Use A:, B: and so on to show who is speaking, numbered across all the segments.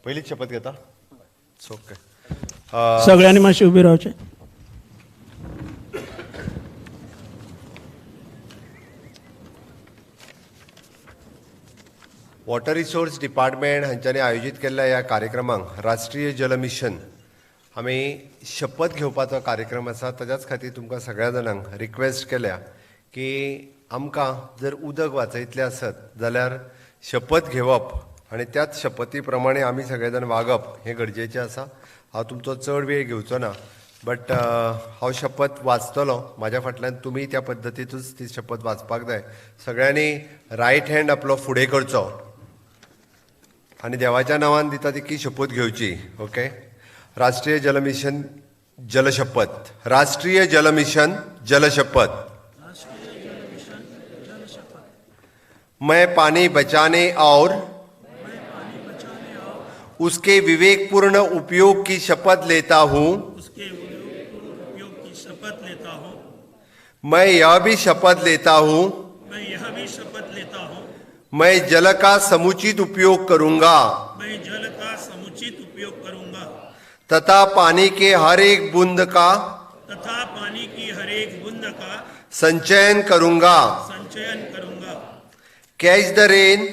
A: पयलीच शपथ घेता. ओके.
B: सगळ्यांनी मातशें उबी रावचें.
A: वॉटर रिसोर्स डिपार्टमेंट हांच्यांनी आयोजीत केल्ल्या ह्या कार्यक्रमाक राष्ट्रीय जल मिशन आमी शपथ घेवपाचो कार्यक्रम आसा. ताच्याच खातीर तुमकां सगळ्या जाणांक रिक्वेस्ट केल्या की आमकां जर उदक वाचयतलें आसत जाल्यार शपथ घेवप आनी त्याच शपथी प्रमाणे आमी सगळे जाण वागप हें गरजेचें आसा. हांव तुमचो चड वेळ घेवचो ना, बट हांव शपथ वाचतलो. म्हाज्या फाटल्यान तुमी त्या पद्दतीतूच ती शपथ वाचपाक जाय. सगळ्यांनी रायट हँड आपलो फुडें करचो आनी देवाच्या नांवान दिता ती शपथ घेवची. ओके. राष्ट्रीय जल मिशन जल शपथ. राष्ट्रीय जल मिशन जल शपथ. मैं पानी बचाने और उसके विवेकपूर्ण उपयोग की शपथ लेता हूँ.
B: उसके उपयोग की शपथ लेता हूँ.
A: मैं यह भी शपथ लेता हूँ.
B: मैं यह भी शपथ लेता हूँ.
A: मैं जल का समुचित उपयोग करूंगा.
B: मैं जल का समुचित उपयोग करूंगा.
A: तथा पानी के हर एक बूंद का
B: तथा पानी की हर एक बूंद का
A: संचयन करूंगा.
B: संचयन करूंगा.
A: कैच the rain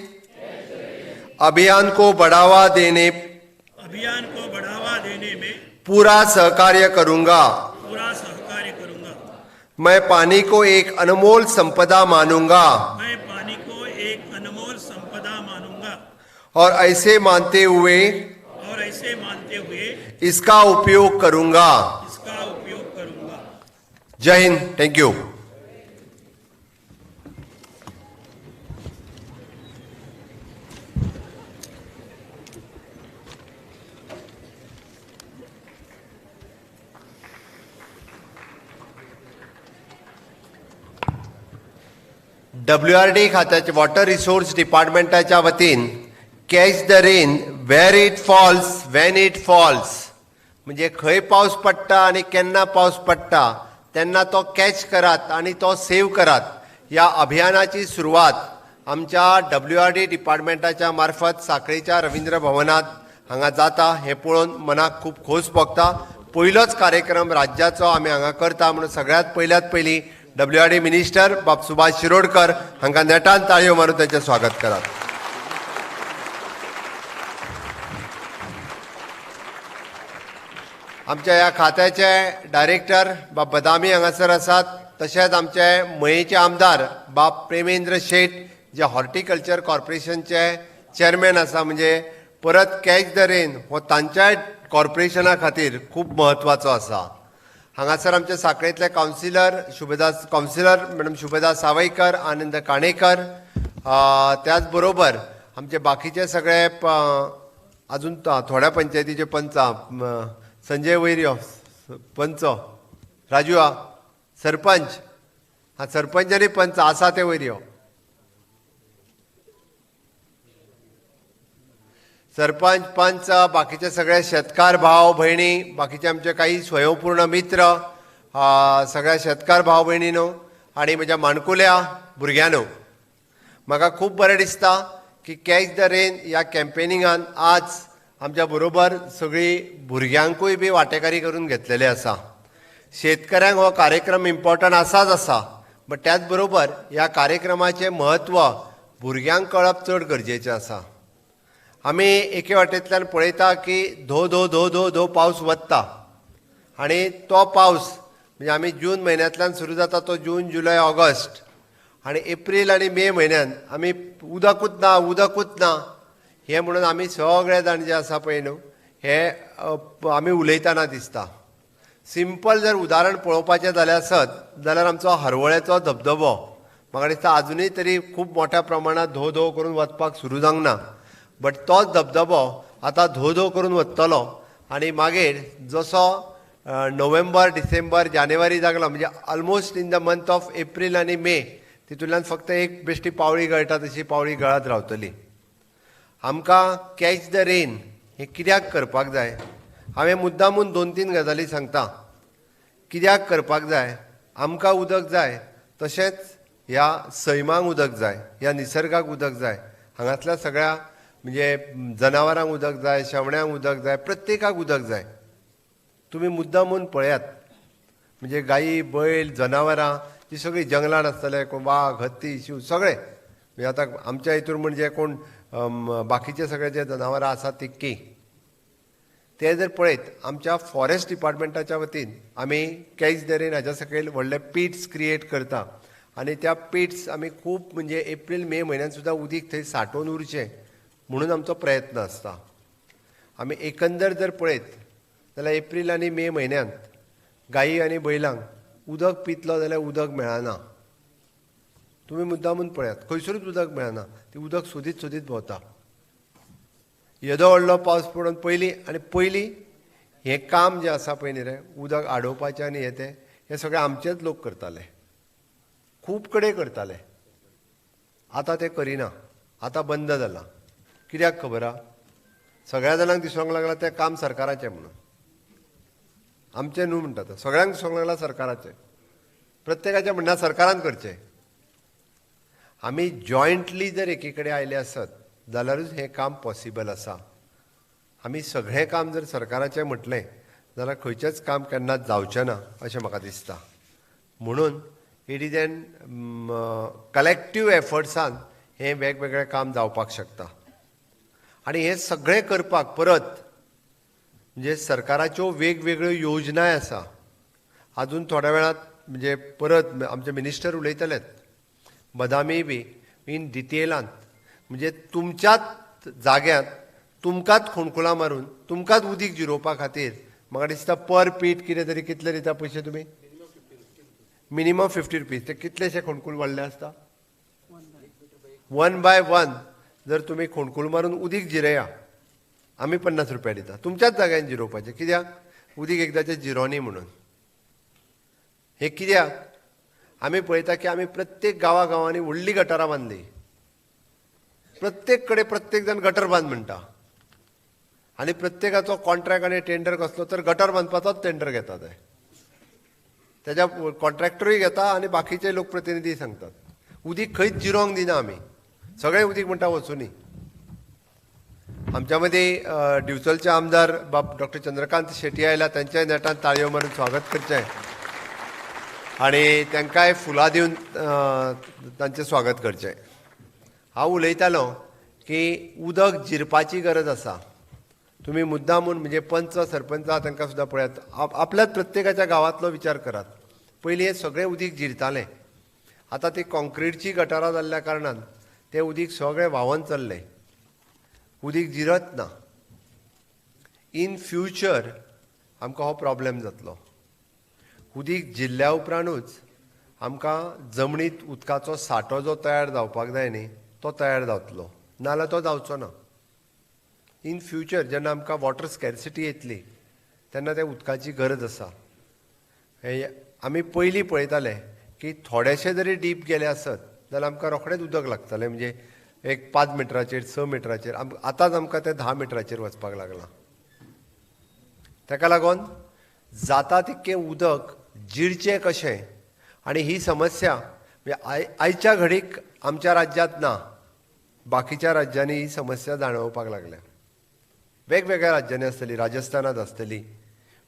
A: अभियान को बढ़ावा देने
B: अभियान को बढ़ावा देने में
A: पूरा सहकार्य करूंगा.
B: पूरा सहकार्य करूंगा.
A: मैं पानी को एक अनमोल संपदा मानूंगा.
B: मैं पानी को एक अनमोल संपदा मानूंगा.
A: और ऐसे मानते हुए
B: और ऐसे मानते हुए
A: इसका उपयोग करूंगा.
B: इसका उपयोग करूंगा.
A: जय हिंद. Thank you. WRD खात्याचे वॉटर रिसोर्स डिपार्टमेंटाच्या वतीन catch the rain where it falls when it falls, म्हणजे खंय पावस पडटा आनी केन्ना पावस पडटा तेन्ना तो कॅच करात आनी तो सेव करात, ह्या अभियानाची सुरवात आमच्या डब्ल्यू आर डी डिपार्टमेंटाच्या मार्फत साखळेच्या रवींद्र भवनात हांगा जाता हें पळोवन मनाक खूब खोस भोगता. पयलोच कार्यक्रम राज्याचो आमी हांगा करता म्हणून सगळ्यांत पयल्यात पयलीं डब्ल्यू आर डी मिनिस्टर बाब सुभाष शिरोडकर हांकां नेटान ताळयो मारून तांचें स्वागत करात. आमच्या ह्या खात्याचे डायरेक्टर बाब बदामी हांगासर आसात. तशेंच आमचे मयेचे आमदार बाब प्रेमेंद्र शेट जे हॉर्टिकल्चर कॉर्पोरेशनचे चेअरमॅन आसा, म्हणजे परत कॅच the rain हो तांच्याय कॉर्पोरेशना खातीर खूब म्हत्वाचो आसा. हांगासर आमचे साखळेंतले councillor Shubhada, councillor madam Shubhada Sawaikar, Anand Kanekar, त्याच बरोबर आमचे बाकीचे सगळे अजून थोड्या पंचायतीचे पंच, संजय वैर्यो पंच, राजू आ सरपंच, हा सरपंच आनी पंच आसा ते वयर यो. सरपंच, पंच, बाकीचे सगळे शेतकार भाव भयणी, बाकीचे आमचे काही स्वयंपूर्ण मित्र, सगळ्या शेतकार भाव भयणीनो आनी म्हज्या माणकुल्या भुरग्यांनो, म्हाका खूब बरें दिसता की कॅच the rain ह्या कॅम्पेनिंगान आज आमच्या बरोबर सगळीं भुरग्यांकूय बी वांटेकारी करून घेतलेले आसा. शेतकऱ्यांक हो कार्यक्रम इम्पॉर्टंट आसाच आसा, बट त्याच बरोबर ह्या कार्यक्रमाचें म्हत्व भुरग्यांक कळप चड गरजेचें आसा. आमी एके वाटेंतल्यान पळयता की धो धो धो धो धो पावस वत्ता आनी तो पावस म्हणजे आमी जून म्हयन्यांतल्यान सुरू जाता तो जून, जुलय, ऑगस्ट आनी एप्रील आनी मे म्हयन्यान आमी उदकूच ना, उदकूच ना हें म्हणून आमी सगळे जाण जे आसा पळय न्हू हे आमी उलयतना दिसता. सिंपल जर उदाहरण पळोवपाचें जाल्यार आसत जाल्यार आमचो हरवळ्याचो धबधबो म्हाका दिसता आजुनूय तरी खूब मोठ्या प्रमाणांत धो धो करून वचपाक सुरू जावंक ना, बट तोच धबधबो आतां धो धो करून वतलो आनी मागीर जसो नोव्हेंबर, डिसेंबर, जानेवारी जागलो, म्हणजे almost in the month of April आनी मे तितूंतल्यान फक्त एक बेश्टी पावळी गळटा तशी पावळी गळत रावतली. आमकां कॅच the rain हें कित्याक करपाक जाय? हांवें मुद्दामून दोन तीन गजाली सांगता कित्याक करपाक जाय. आमकां उदक जाय, तशेंच ह्या सैमाक उदक जाय, ह्या निसर्गाक उदक जाय. हांगासल्या सगळ्या म्हणजे जनावरांक उदक जाय, शेवण्यांक उदक जाय, प्रत्येकाक उदक जाय. तुमी मुद्दामून पळयात, म्हणजे गायी, बैल, जनावरां ती सगळीं जंगलान आसतले, कोण वाग, हत्ती, शिव सगळे. म्हणजे आतां आमच्या हितून म्हणजे कोण बाकीचे सगळे जे जनावरां आसात तितकी ते जर पळयत, आमच्या फॉरेस्ट डिपार्टमेंटाच्या वतीन आमी कॅच the rain हाज्या सकयल व्हडले पिट्स क्रिएट करता आनी त्या पिट्स आमी खूब म्हणजे एप्रील मे म्हयन्यान सुद्दां उदीक थंय सांठोवन उरचें म्हणून आमचो प्रयत्न आसता. आमी एकंदर जर पळयत जाल्यार एप्रील आनी मे म्हयन्यांत गायी आनी बैलांक उदक पितलो जाल्यार उदक मेळना. तुमी मुद्दामून पळयात, खंयसरूच उदक मेळना, ती उदक सोदीत सोदीत भोंवता. येदो व्हडलो पावस पडून पयलीं आनी पयलीं हें काम जें आसा पळय न्ही रे, उदक आडोवपाचें आनी हें तें, हें सगळें आमचेच लोक करताले, खूब कडेन करताले. आतां तें करिना, आतां बंद जालां. कित्याक खबर आहा? सगळ्या जाणांक दिसूंक लागलां तें काम सरकाराचें म्हणून, आमचें न्हू म्हणटा. सगळ्यांक दिसूंक लागलां सरकाराचें, प्रत्येकाचें म्हणणें सरकारान करचें. आमी जॉयंटली जर एकी कडेन आयले आसत जाल्यारूच हें काम पॉसिबल आसा. आमी सगळें काम जर सरकाराचें म्हटलें जाल्यार खंयचेंच काम केन्नाच जावचें ना अशें म्हाका दिसता. म्हणून it is an collective एफर्ट्सान हें वेगवेगळें काम जावपाक शकता. आनी हें सगळें करपाक परत म्हणजे सरकाराच्यो वेगवेगळ्यो योजनाय आसा. आजून थोड्या वेळांत म्हणजे परत आमचे मिनिस्टर उलयतलेत, बदामी बी इन डिटेलांत, म्हणजे तुमच्याच जाग्यांत तुमकांच खोणकुलां मारून तुमकांच उदीक जिरोवपा खातीर म्हाका दिसता पर पीट कितें तरी कितले दिता पयशे तुमी? Minimum 50 rupees. ते कितलेशे खोणकूल व्हडले आसता? 1 बाय 1 जर तुमी खोणकूल मारून उदीक जिरया, आमी 50 रुपया दिता तुमच्याच जाग्यान जिरोवपाचें. कित्याक? उदीक एकदाचें जिरोनी म्हणून. हें कित्याक आमी पळयता की आमी प्रत्येक गांवा गांवांनी व्हडली गटारां बांदली, प्रत्येक कडेन प्रत्येक जाण गटर बांद म्हणटा आनी प्रत्येकाचो कॉन्ट्रॅक्ट आनी टेंडर कसलो तर गटर बांदपाचोच टेंडर घेता ते, तेज्या कॉन्ट्रॅक्टरूय घेता आनी बाकीचे लोकप्रतिनिधी सांगतात. उदीक खंयच जिरोंक दिना आमी, सगळें उदीक म्हणटा वचुनी. आमच्या मदीं दिवचलचे आमदार बाब डॉक्टर चंद्रकांत शेट्टी आयला, तांच्याय नेटान ताळयो मारून स्वागत करचें आनी तांकांय फुलां दिवन तांचें स्वागत करचें. हांव उलयतालो की उदक जिरपाची गरज आसा. तुमी मुद्दामून म्हणजे पंच सरपंच आहा तांकां सुद्दां पळयात, आपल्याच प्रत्येकाच्या गांवांतलो विचार करात. पयलीं हें सगळें उदीक जिरतालें, आतां ती कॉन्क्रिटची गटारां जाल्ल्या कारणान तें उदीक सगळें व्हांवन चल्लें, उदीक जिरत ना. इन फ्युचर आमकां हो प्रॉब्लेम जातलो. उदीक जिरल्या उपरांतूच आमकां जमनीत उदकाचो सांठो जो तयार जावपाक जाय न्ही तो तयार जातलो, नाजाल्यार तो जावचो ना. इन फ्युचर जेन्ना आमकां वॉटर स्कॅर्सिटी येतली तेन्ना त्या उदकाची गरज आसा. हे आमी पयलीं पळयताले की थोडेशे जरी डीप गेले आसत जाल्यार आमकां रोखडेंच उदक लागतलें, म्हणजे एक 5 मिटराचेर 6 मिटराचेर, आतांच आमकां तें 10 मिटराचेर वचपाक लागलां. ताका लागून जाता तितकें उदक जिरचें कशें, आनी ही समस्या म्हणजे आयच्या घडीक आमच्या राज्यांत ना, बाकीच्या राज्यांनी ही समस्या जाणवपाक लागल्या. वेगवेगळ्या राज्यांनी आसतली, राजस्थानांत आसतली,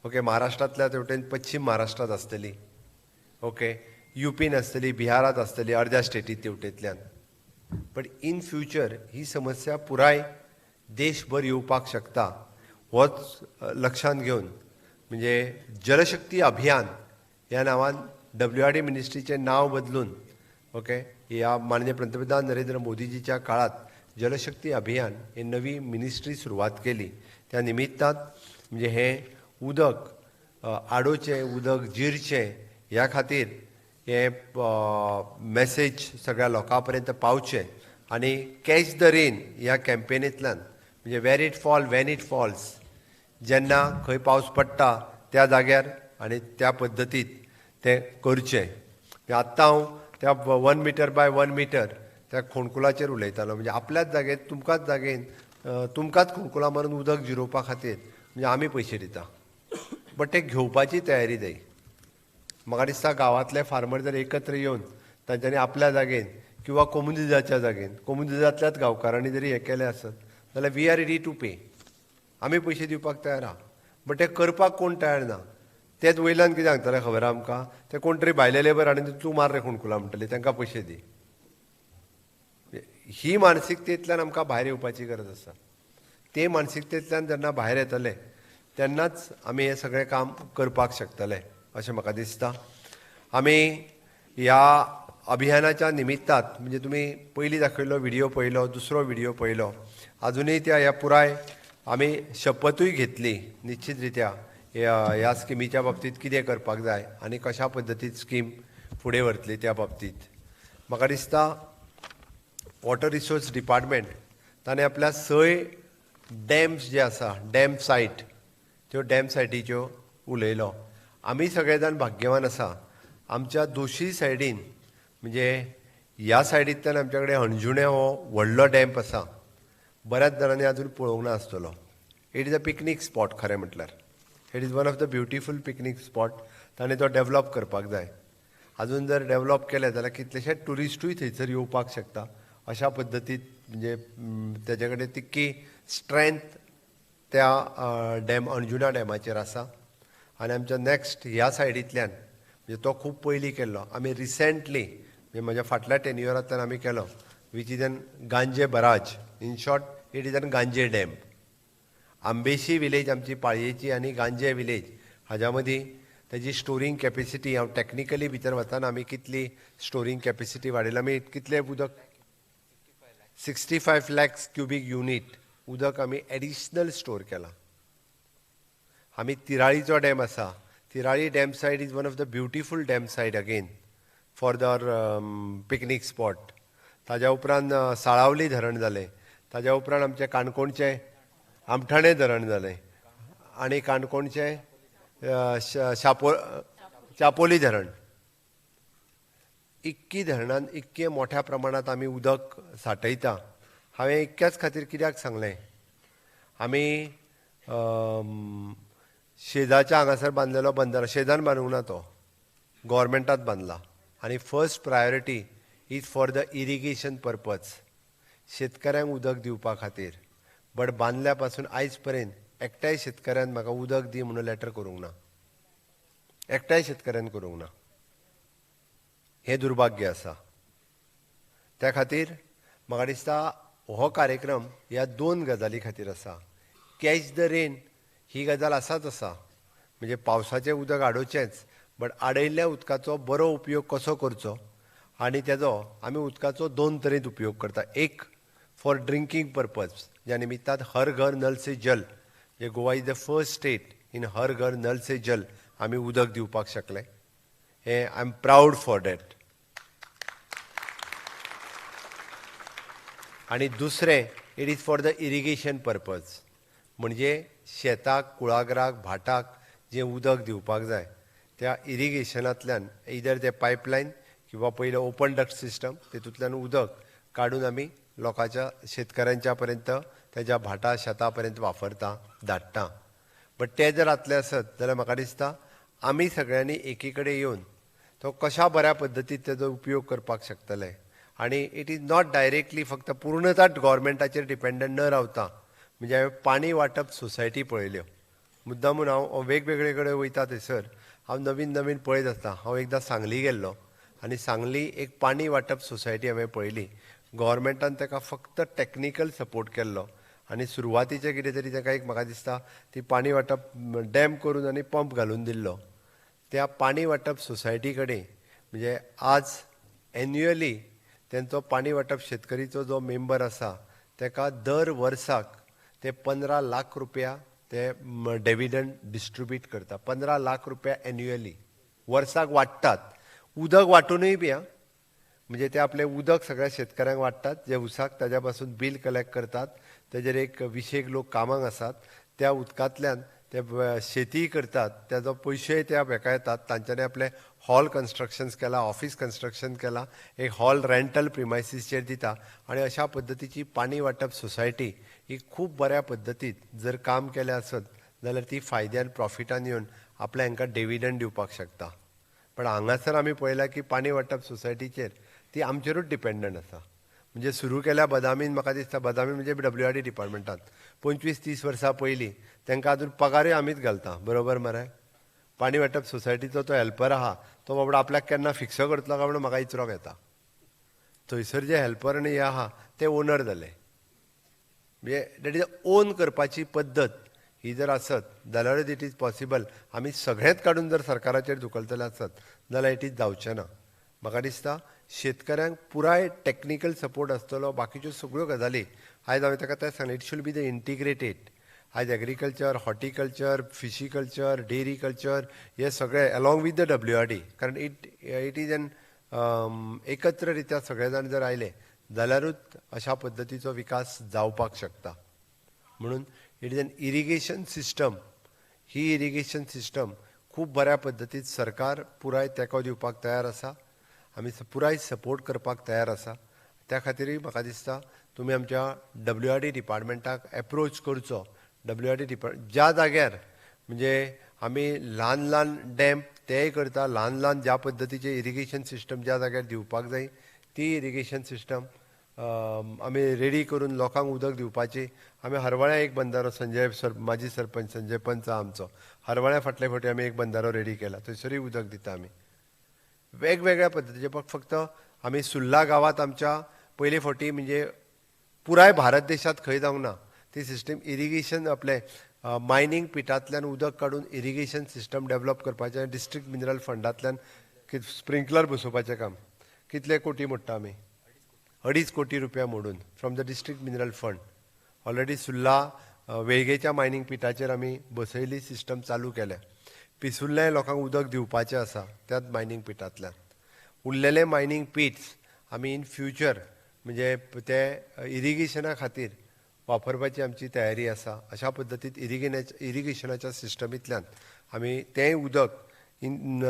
A: ओके, महाराष्ट्रांतल्या तेवटेन पश्चीम महाराष्ट्रांत आसतली, ओके, युपीन आसतली, बिहारांत आसतली, अर्द्या स्टेटीत तेवटेंतल्यान. बट इन फ्युचर ही समस्या पुराय देशभर येवपाक शकता, होच लक्षांत घेवन म्हणजे जलशक्ती अभियान ह्या नांवान WRD मिनिस्ट्रीचें नांव बदलून, ओके, ह्या माननीय पंतप्रधान नरेंद्र मोदीजीच्या काळांत जलशक्ती अभियान ही नवी मिनिस्ट्री सुरवात केली. त्या निमित्तान म्हणजे हें उदक आडोवचें, उदक जिरचें ह्या खातीर हें मॅसेज सगळ्या लोकां पर्यंत पावचें आनी कॅच the rain ह्या कॅम्पेनींतल्यान म्हणजे where it fall when it falls, जेन्ना खंय पावस पडटा त्या जाग्यार आनी त्या पद्दतीत तें करचें. आत्तां हांव त्या 1 मिटर बाय 1 मिटर त्या खोणकुलाचेर उलयतालो, म्हणजे आपल्याच जागेत तुमकांच जागेन तुमकांच खोणकुलां मारून उदक जिरोवपा खातीर म्हणजे आमी पयशे दिता, बट ते घेवपाची तयारी जाय. म्हाका दिसता गांवांतले फार्मर जर एकत्र येवन तांच्यांनी आपल्या जागेन किंवा कोमुनिदाच्या जागेन कोमुनिदांतल्याच गांवकारांनी जरी हें केलें आसत जाल्यार we are ready to pay, आमी पयशे दिवपाक तयार आहा. बट ते करपाक कोण तयार ना. तेच वयल्यान कितें सांगतले खबर आहा आमकां, ते कोण तरी भायले लेबर हाडून तूं मार रे फोंडकुलां म्हणटले, तांकां पयशे दी. ही मानसिकतेंतल्यान आमकां भायर येवपाची गरज आसा. ते मानसिकतेंतल्यान जेन्ना भायर येतले तेन्नाच आमी हें सगळें काम करपाक शकतले अशें म्हाका दिसता. आमी ह्या अभियानाच्या निमित्तात म्हणजे तुमी पयलीं दाखयल्लो व्हिडियो पळयलो, दुसरो व्हिडियो पळयलो, आजुनूय त्या ह्या पुराय आमी शपथूय घेतली निश्चित रित्या ह्या स्किमीच्या बाबतींत कितें करपाक जाय आनी कशा पद्दतीन स्कीम फुडें व्हरतली त्या बाबतींत. म्हाका दिसता वॉटर रिसोर्स डिपार्टमेंट ताणें आपल्या 6 डॅम्स जे आसा, डॅम सायट, त्यो डॅम सायटीच्यो उलयलो. आमी सगळे जाण भाग्यवान आसा, आमच्या दोशी सायडीन म्हणजे ह्या सायडींतल्यान आमच्या कडेन हणजुणें हो व्हडलो डॅम्प आसा, बऱ्याच जाणांनी आजून पळोवंक ना आसतलो. It is a picnic spot, खरें म्हटल्यार it is one of the beautiful picnic spot. ताणें तो डेवलप करपाक जाय. आजून जर डेवलप केलें जाल्यार कितलेशे ट्युरिस्टूय थंयसर येवपाक शकता अशा पद्दतीत, म्हणजे तेजे कडेन तितकी स्ट्रेंथ त्या डॅम अंजुणा डॅमाचेर आसा. आनी आमच्या नॅक्स्ट ह्या सायडींतल्यान म्हणजे तो खूब पयलीं केल्लो, आमी रिसेंटली म्हणजे म्हज्या फाटल्या टेन्युअरांतल्यान आमी केलो, which is an Ganje barrage, in short it is an Ganje dam. Ambeshi village आमची पाळयेची आनी गांजे विलेज हाज्या मदीं तेजी स्टोरींग कॅपेसिटी, हांव टॅक्निकली भितर वताना आमी कितली स्टोरींग कॅपेसिटी वाडयला, आमी कितले उदक 65 लॅक्स क्युबीक युनीट उदक आमी एडिशनल स्टोर केलां. आमी तिराळीचो डॅम आसा, Tirali dam site is one of the beautiful dam site again for the picnic spot. ताज्या उपरांत साळावली धरण जालें, ताज्या उपरांत आमचें काणकोणचें आमठाणें धरण जालें आनी काणकोणचें चापोली धरण. इतकी धरणान इतके मोठ्या प्रमाणांत आमी उदक सांठयता. हांवें इतक्याच खातीर कित्याक सांगलें, आमी शेजाच्या हांगासर बांदलेलो बंदर, शेजान बांदूंक ना, तो गोवोरमेंटात बांदला आनी first priority is for the irrigation purpose, शेतकऱ्यांक उदक दिवपा खातीर. बट बांदल्या पासून आयज पर्यंत एकट्याय शेतकऱ्यान म्हाका उदक दी म्हणून लेटर करूंक ना, एकट्याय शेतकऱ्यान करूंक ना. हें दुर्भाग्य आसा. त्या खातीर म्हाका दिसता हो कार्यक्रम ह्या 2 गजाली खातीर आसा. कॅच the rain ही गजाल आसाच आसा, म्हणजे पावसाचें उदक आडोवचेंच, बट आडयल्ल्या उदकाचो बरो उपयोग कसो करचो आनी तेजो आमी उदकाचो 2 तरेन उपयोग करता. एक फॉर ड्रिंकींग पर्पज, ज्या निमित्तान हर घर नल से जल, जे Goa is the first state in हर घर नल से जल आमी उदक दिवपाक शकले, हें I am proud for that. आनी दुसरें it is for the irrigation purpose, म्हणजे शेताक, कुळागराक, भाटाक जें उदक दिवपाक जाय त्या इरिगेशनांतल्यान इदर ते पायपलायन किंवा पयलें ओपन डक्ट सिस्टम, तेतूंतल्यान उदक काडून आमी लोकांच्या शेतकऱ्यांच्या पर्यंत तेज्या भाटा शेता पर्यंत वापरता, धाडटा. बट तें जर जातलें आसत जाल्यार म्हाका दिसता आमी सगळ्यांनी एकी कडेन येवन तो कशा बऱ्या पद्दतीन तेजो उपयोग करपाक शकतले. आनी it is not directly फक्त पूर्णता गोवोरमेंटाचेर डिपेंडंट न रावता, म्हणजे हांवें पाणी वांटप सोसायटी पळयल्यो, मुद्दामून हांव वेगवेगळे कडेन वयता थंयसर हांव नवीन नवीन पळयत आसता. हांव एकदां सांगली गेल्लो आनी सांगली एक पाणी वांटप सोसायटी हांवें पळयली. गोवोरमेंटान ताका फक्त टॅक्निकल सपोर्ट केल्लो आनी सुरवातीचें कितें तरी ताका एक म्हाका दिसता ती पाणी वांटप डॅम करून आनी पंप घालून दिल्लो. त्या पाणी वांटप सोसायटी कडेन म्हणजे आज एन्युअली तेंचो पाणी वांटप शेतकरीचो जो मेंबर आसा ताका दर वर्साक ते 15 लाख रुपया ते डेविडंड डिस्ट्रिब्यूट करता. 15 लाख रुपया एन्युअली वर्साक वांट्टात. उदक वांटूनय बी आं, म्हणजे ते आपलें उदक सगळ्या शेतकऱ्यांक वांट्टात, जे उसाक ताज्या पासून बील कलेक्ट करतात, तेजेर एक 20 लोक कामाक आसात, त्या उदकांतल्यान ते शेती करतात, तेजो पयशेय त्या हेका येतात. तांच्यांनी आपलें हॉल कन्स्ट्रक्शन्स केलां, ऑफिस कन्स्ट्रक्शन केलां, एक हॉल रेंटल प्रिमायसीसचेर दिता. आनी अशा पद्दतीची पाणी वांटप सोसायटी ही खूब बऱ्या पद्दतीत जर काम केलें आसत जाल्यार ती फायद्यान प्रॉफिटान येवन आपल्या हांकां डिविडंड दिवपाक शकता. पण हांगासर आमी पळयलां की पाणी वांटप सोसायटीचेर ती आमचेरूच डिपेंडंट आसा. म्हणजे सुरू केल्या बदामीन. म्हाका दिसता बदामी म्हणजे WRD डिपार्टमेंटान 25-30 वर्सां पयलीं. तांकां अजून पगारूय आमीच घालता, बरोबर मरे? पाणी वांटप सोसायटीचो तो हेल्पर आहा, तो बाबडो आपल्याक केन्ना फिक्स करतलो काय म्हणून म्हाका इचरोंक येता. थंयसर जे हेल्पर आनी हे आहा ते ओनर जाले. म्हणजे that is on करपाची पद्दत ही जर आसत जाल्यारूच it is possible. आमी सगळेंच काडून जर सरकाराचेर धुकलतले आसत जाल्यार it is जावचें ना. म्हाका दिसता शेतकऱ्यांक पुराय टॅक्निकल सपोर्ट आसतलो. बाकीच्यो सगळ्यो गजाली आयज हांवें ताका तें सांगलें, it should be the integrated. आयज एग्रीकल्चर, हॉर्टिकल्चर, फिशीकल्चर, डेरीकल्चर हे सगळे along with the WRD, कारण it it is an एकत्र रित्या सगळे जाण जर आयले जाल्यारूच अशा पद्दतीचो विकास जावपाक शकता. म्हणून it is an irrigation system. He irrigation system खूब बऱ्या पद्दतीन सरकार पुराय तेंको दिवपाक तयार आसा. आमी पुराय सपोर्ट करपाक तयार आसा. त्या खातीरूय म्हाका दिसता तुमी आमच्या WRD डिपार्टमेंटाक एप्रोच करचो. WRD depart ज्या जाग्यार म्हणजे आमी ल्हान ल्हान डॅम तेय करता, ल्हान ल्हान ज्या पद्दतीचे इरिगेशन सिस्टम ज्या जाग्यार दिवपाक जाय ती इरिगेशन सिस्टम आमी रेडी करून लोकांक उदक दिवपाची. आमी हरवळ्या एक बंदारो, संजय सर, माजी सरपंच संजय पंच आमचो, हरवळ्या फाटले फावटी आमी एक बंदारो रेडी केला, थंयसरूय उदक दिता आमी वेगवेगळ्या पद्दतीचे. फक्त आमी सुर्ला गांवांत आमच्या पयले फावटी, म्हणजे पुराय भारत देशांत खंय जावंक ना ती सिस्टम, इरिगेशन आपलें मायनींग पिटांतल्यान उदक काडून इरिगेशन सिस्टम डेवलप करपाचें, डिस्ट्रिक्ट मिनरल फंडांतल्यान स्प्रिंकलर बसोवपाचें काम. कितले कोटी मोडटा आमी? 2.5 कोटी रुपया मोडून from the district mineral fund already Surla वेळगेच्या mining पिटाचेर आमी बसयली, सिस्टम चालू केल्या. पिसुर्ल्याय लोकांक उदक दिवपाचें आसा त्याच मायनींग पिटांतल्यान. उरलेले मायनींग पिट्स आमी इन फ्युचर म्हणजे ते इरिगेशना खातीर वापरपाची आमची तयारी आसा. अशा पद्दतीन इरिगेशनाच्या सिस्टमींतल्यान आमी तेंय उदक इन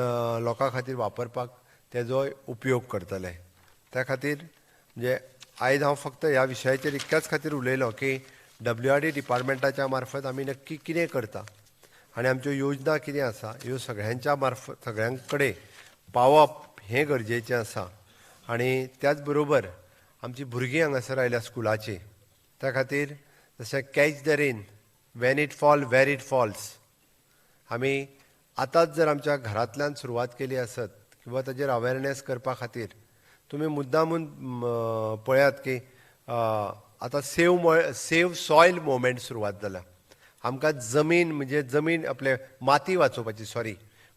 A: लोकां खातीर वापरपाक तेजोय उपयोग करतले. त्या खातीर म्हणजे आयज हांव फक्त ह्या विशयाचेर इतक्याच खातीर उलयलो की WRD डिपार्टमेंटाच्या मार्फत आमी नक्की कितें करता आनी आमच्यो योजना कितें आसा, ह्यो सगळ्यांच्या मार्फत सगळ्यां कडेन पावप हें गरजेचें आसा. आनी त्याच बरोबर आमची भुरगीं हांगासर आयल्या स्कुलाची, त्या खातीर जशें catch the rain, when it fall, where it falls, आमी आतांच जर आमच्या घरांतल्यान सुरवात केली आसत किंवा ताजेर अवेरनेस करपा खातीर तुमी मुद्दामून पळयात की आतां सेव सॉयल मुवमेंट सुरवात जाल्या. आमकां जमीन म्हणजे जमीन आपले माती वाचोवपाची, सॉरी,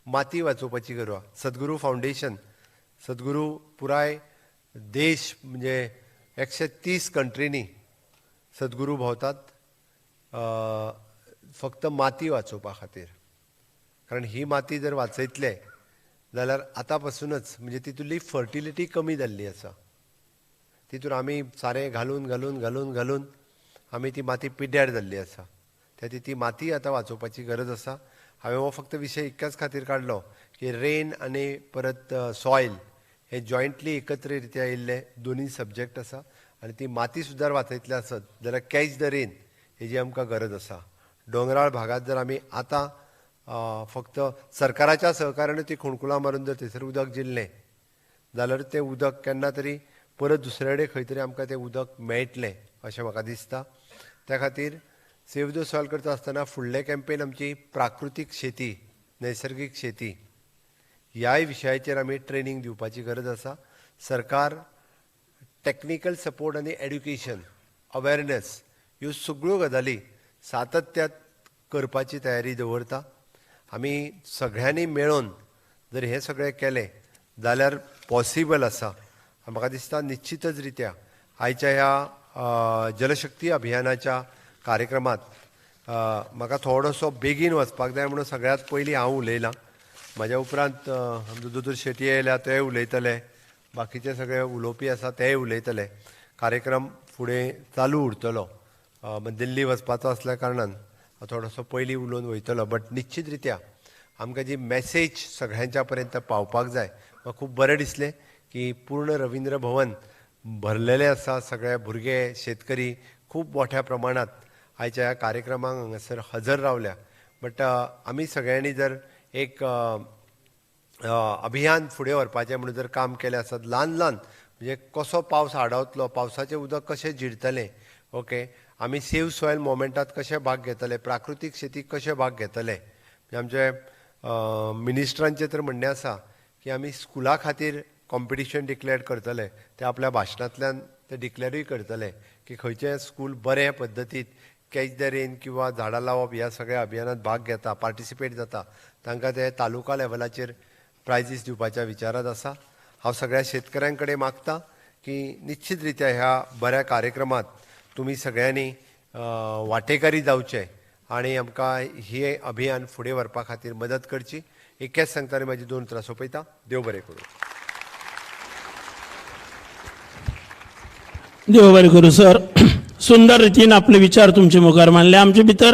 A: माती वाचोवपाची गरज आहा. सद्गुरू फावंडेशन, सद्गुरू पुराय देश म्हणजे 130 कंट्रींनी सद्गुरू भोंवतात फक्त माती वाचोवपा खातीर. कारण ही माती जर वाचयतले जाल्यार आतां पासूनच म्हणजे तितूंतली फर्टिलिटी कमी जाल्ली आसा. तितून आमी सारें घालून घालून घालून घालून आमी ती माती पिड्ड्यार जाल्ली आसा. त्या ती माती आतां वाचोवपाची गरज आसा. हांवें हो फक्त विशय इतक्याच खातीर काडलो की रेन आनी परत सॉयल हे जॉयंटली एकत्र रित्या येयल्ले दोनूय सब्जेक्ट आसा आनी ती माती सुद्दां वाचयतले आसत जाल्यार कॅच the rain हेजी आमकां गरज आसा. दोंगराळ भागांत जर आमी आतां फक्त सरकाराच्या सहकार्यान ती खुणकुलां मारून जर थंयसर उदक जिरलें जाल्यार तें उदक केन्ना तरी परत दुसरे कडेन खंय तरी आमकां तें उदक मेळटलें अशें म्हाका दिसता. त्या खातीर सेव the soil करता आसतना फुडलें कॅम्पेन आमची प्राकृतीक शेती, नैसर्गीक शेती ह्याय विशयाचेर आमी ट्रेनींग दिवपाची गरज आसा. सरकार टॅक्निकल सपोर्ट आनी एड्युकेशन, अवेरनेस ह्यो सगळ्यो गजाली सातत्यात करपाची तयारी दवरता. आमी सगळ्यांनी मेळून जर हें सगळें केलें जाल्यार पॉसिबल आसा. म्हाका दिसता निश्चितच रित्या आयच्या ह्या जलशक्ती अभियानाच्या कार्यक्रमात म्हाका थोडोसो बेगीन वचपाक जाय म्हणून सगळ्यांत पयलीं हांव उलयलां. म्हाज्या उपरांत आमचो दोतोर शेट्ये येयल्या, तेय उलयतले, बाकीचे सगळे उलोवपी आसा तेय उलयतले. कार्यक्रम फुडें चालू उरतलो. दिल्ली वचपाचो आसल्या कारणान हांव थोडोसो पयलीं उलोवन वयतलो, बट निश्चित रित्या आमकां जी मॅसेज सगळ्यांच्या पर्यंत पावपाक जाय. म्हाका खूब बरें दिसलें की पूर्ण रविंद्र भवन भरलेलें आसा. सगळे भुरगे, शेतकरी खूब मोठ्या प्रमाणांत आयच्या ह्या कार्यक्रमाक हांगासर हजर रावल्या. बट आमी सगळ्यांनी जर एक अभियान फुडें व्हरपाचें म्हणून जर काम केलें आसत, ल्हान ल्हान म्हणजे म्हणजे कसो पावस आडावतलो, पावसाचें उदक कशें जिरतलें, ओके, आमी सेव सॉयल मोमेंटात कशें भाग घेतले, प्राकृतीक शेतीक कशें भाग घेतले. म्हणजे आमचे मिनिस्टरांचें तर म्हणणें आसा की आमी स्कुला खातीर कॉम्पिटिशन डिक्लेअर करतले, ते आपल्या भाशणांतल्यान ते डिक्लेरूय करतले की खंयचें स्कूल बरें पद्दतीन कॅच the rain किंवा झाडां लावप ह्या सगळ्या अभियानात भाग घेता, पार्टिसिपेट जाता, तांकां ते तालुका लेवलाचेर प्रायजीस दिवपाच्या विचारात आसा. हांव सगळ्या शेतकऱ्यां कडेन मागता की निश्चित रित्या ह्या बऱ्या कार्यक्रमात तुमी सगळ्यांनी वांटेकारी जावचे आनी आमकां हे अभियान फुडें व्हरपा खातीर मदत करची. इतकेंच सांगता आनी म्हाजी दोन उतरां सोंपयता. देव बरें करूं.
B: देव बरें करूं सर. सुंदर रितीन आपले विचार तुमचे मुखार मांडले. आमचे भितर